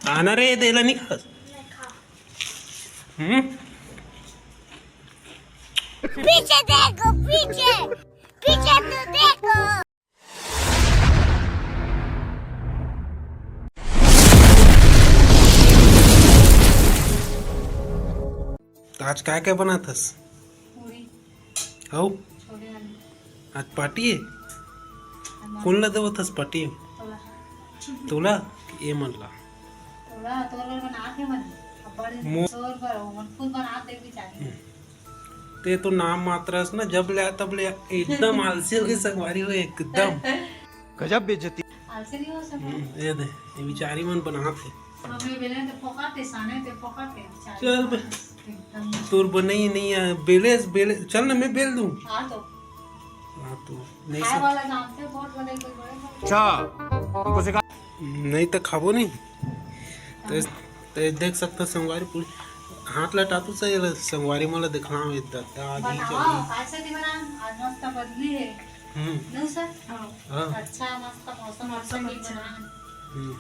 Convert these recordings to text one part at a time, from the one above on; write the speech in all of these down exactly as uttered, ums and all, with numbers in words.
आना रे, देला नहीं खास। हम्म। पीछे देखो, पीछे, पीछे तो देखो। आज काय काय बनाथस? पूरी। हौ? छोले आलू। आज पार्टी हे? आज कोन ला देवत हस पार्टी? तोला। तोला? ये मन ला। तोला, तोर बर बना के मन। अब्बड़ मो- तोर बर, मन खुद बना दे भी चाहिए। हम्म। ते तो नाम मात्र हस ना, जब ले आ तब ले आ। एकदम आलसी हो गई संगवारी हो, एकदम। गजब बेइज्जती। आलसी नहीं हो सकता। हम्म, ये दे, ये बिचारी मन बनात हे। मम्मी बेले तो फोकट हे, साने ते फोकट हे, बिचारी चल बे। एकदम। तोर बनई नहीं है, बेले, बेले, चल ना, मैं बेल दूं। हाँ तो। हाँ तो, नहीं खाए सब वाला जानते हो, बहुत बड़े, कोई बड़े, बड़े। अच्छा, हमको सिखा। नहीं तो खाबो नहीं। तो, हाँ। तो देख सकता संगवारी पूरी हाथ लटा तो सही है, संगवारी मोला दिखलाओ ये दद्दा आदि बताओ, चली। कैसे थी बना? आज मस्त बदली है। हम्म। नो सर? हाँ। हाँ। अच्छा, मस्त मौसम, मौसम अच्छा। बना। हम्म।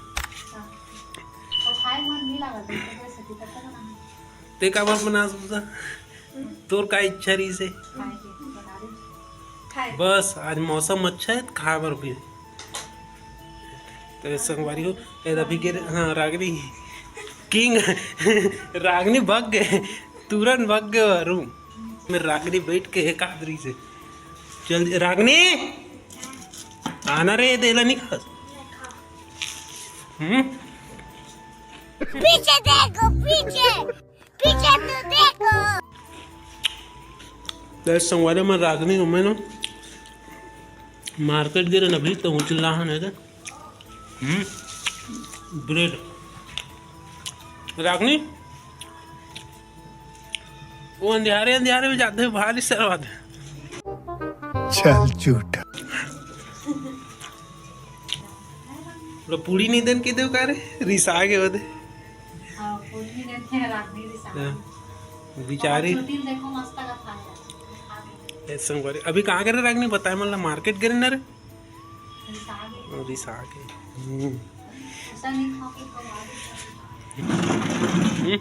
हाँ। और खाए मन नहीं लगा, तो कैसे थी, कैसे बना? ते का बात बना सोचा? तोर का इच्छा रही से? खाए के, बना दे। खाए। बस, आज मौसम अच्छा है, तो खाए बर भी। तो संगवारी हो, ए, अभी गिर, हाँ, रागनी, किंग, रागनी भग गए, तुरंत भग गए रूम में। रागनी बैठ के एक आदरी से चल, रागनी, आना रे, देला नहीं खास। हम्म? पीछे देखो, पीछे। पीछे तो देखो। तो संगवारी में रागनी हमें ना मार्केट गिरे ना भी तो उचला है ना। हम्म, ब्रेड। रागनी, वो अंधियारे अंधियारे में जाते हैं, भारी सरवा दे। चल झूठा। पूरी नहीं देन के देव का रे, रिसा के होते। हाँ, पूरी नहीं देन के रागनी रिसा। हाँ, बिचारी। और चोटिल देखो, मस्त का खाया। खा गई। ए, संगवारी, अभी कहाँ करे रागनी, बताए मन ला, मार्केट करे ना रे? रिसा गई। रिसा के। हम्म। ऐसा नहीं खा के कब आ गई। हम्म।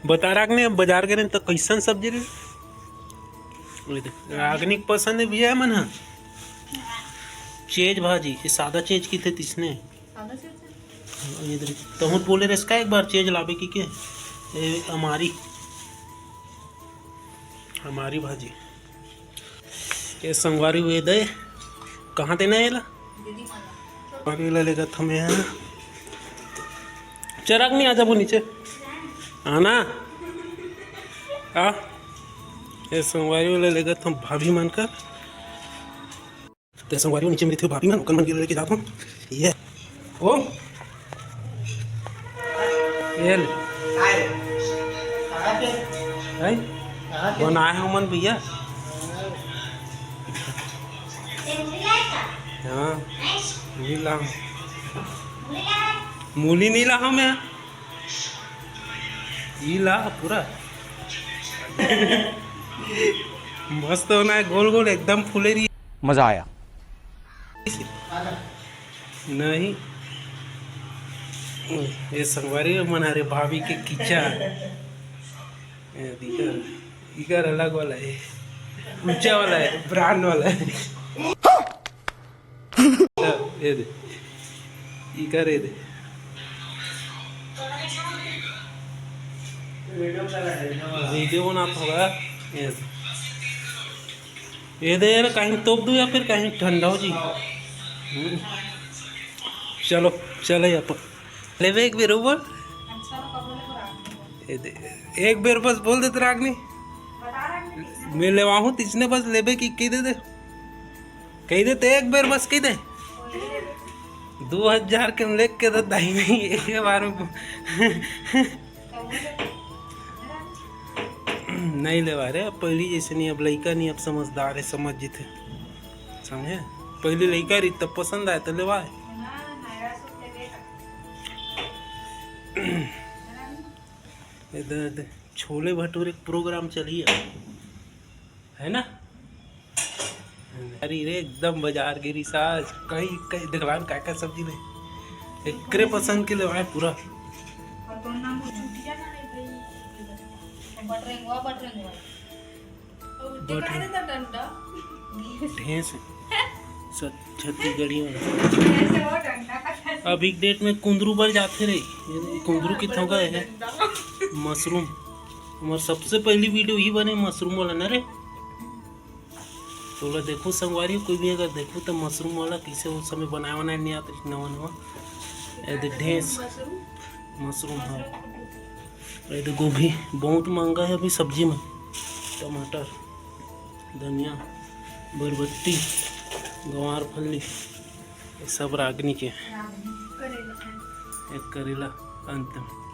बता रागनी, अब बाजार करे तो कैसन सब्जी रे? ये देख, रागनी के पसंद है भैया मन हा। चेज भाजी, ये सादा चेज की थे तिसने। सादा चेज है? ये देख, तहुत बोले रेस का एक बार चेज लाबे की के? ए, हमारी, हमारी भाजी। ये संगवारी हुए दे, कहाँ देना है ला? दीदी माला। संगवारी ला लेगत हमें है। चराग नहीं आ जाबो नीचे। आना। आ। ये संगवारी वाला लेगत हम भाभी मन कर। ते संगवारी नीचे में रहिथे भाभी मन, ओकर मन के लेके जात हूँ। ये। ओ। ये ले। हैं? बनाए हो मन भैया? हाँ। मिला। मूली नहीं ला हमें। ई ला पूरा। मस्त होना है, गोल गोल एकदम फूले रही। मजा आया। नहीं, ये संगवारी मन हरे भाभी के किचा। ये इकर, इकर अलग वाला है, ऊंचा वाला है, ब्रांड वाला है। ये दे, इकर ये दे। वीडियो बनात होगा। ये दे। ये दे यार, कहीं तोप दूं या फिर कहीं ठंडा हो जी। हम्म। चलो, चले अपन। लेबे एक बेर बोल। ये दे, एक बेर बस बोल देते रागनी। मैं लेवाहूँ तिसने बस लेबे की, कह दे दे। कह देते एक बेर बस, कह दे। दो हजार के हम लेके तो दाई नहीं, एक बार में नहीं लेवा रे, अब पहली जैसे नहीं, अब लइका नहीं, अब समझदार है, समझ जीते, समझे? पहली लइका रही तब पसंद आए तो लेवाए। इधर, इधर छोले भटूरे के प्रोग्राम चलिए, है ना? अरे रे, एकदम बाजार गिरी साज, कई, कई देखलान का का सब्जी ले। एकरे पसंद के लेवाए पूरा। और तो नाम वो छुटिया ना है भाई। बटरेंगवा, बटरेंगवा। और बटरेंग- देखा है ना डंडा? ढेंस है। स-, छत्तीसगढ़ी में। ऐसे वो डंडा का था। अभी के डेट में कुंदरू बर जाथे रे। ये कुंदरू की थोगा है। डंडा। मशरूम। हमार सबसे पहली वीडियो ही बने मशरूम वाला ना रे। तो ओला देखो संगवारी, कोई भी अगर देखो तो मशरूम वाला कैसे उस समय बनाए बनाए नहीं आते नवा नवा। ए दे ढेंस मशरूम, हाँ। ए दे गोभी बहुत महंगा है अभी सब्जी में। टमाटर, धनिया, बरबट्टी, गंवार फली, ये सब रागनी के। रागनी, करेला है। एक करेला अंत में।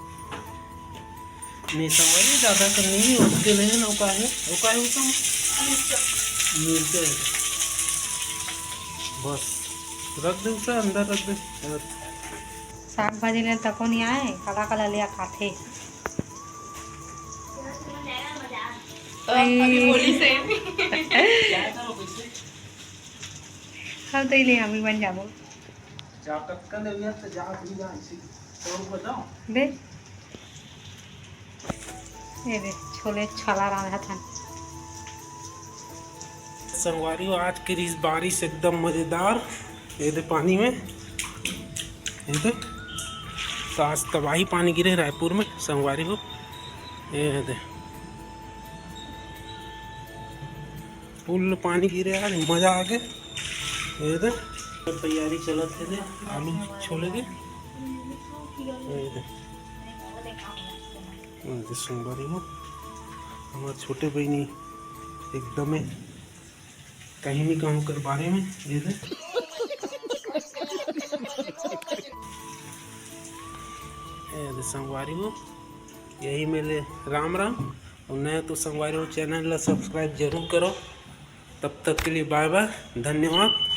नहीं संगवारी, ज्यादा कर नहीं, उसके लिए ना, वो का है, वो का है, वो तो मिर्चा। मिर्चा है। बस, रख दे उसे, अंदर रख दे। और साग भाजी ले तको नहीं आए, काला काला लिया खाथे। तो अभी बोली से। हम तो ही ले, हम ही बन जाबो। जा कतका ले लिया तो जा, अभी जा, इसी और बताओ। दे। ये दे, छोले छोला रांधत हन। संगवारी हो, आज के रिस बारिश एकदम मजेदार। ये दे पानी में, ये दे, तो आज तबाही पानी गिरे रायपुर में संगवारी हो। ये दे, फुल पानी गिरे यार, मजा आ गया। ये दे, तैयारी चलत है दे, आलू छोले के। ये दे, ये दे संगवारी हो, हमार छोटे बहिनी एकदमे कहीं नहीं कहूँ कर बारे में। ये दे, ये दे संगवारी हो, यही मेरे राम राम। और नया तो संगवारी हो, चैनल ला सब्सक्राइब जरूर करो। तब तक के लिए बाय बाय, धन्यवाद।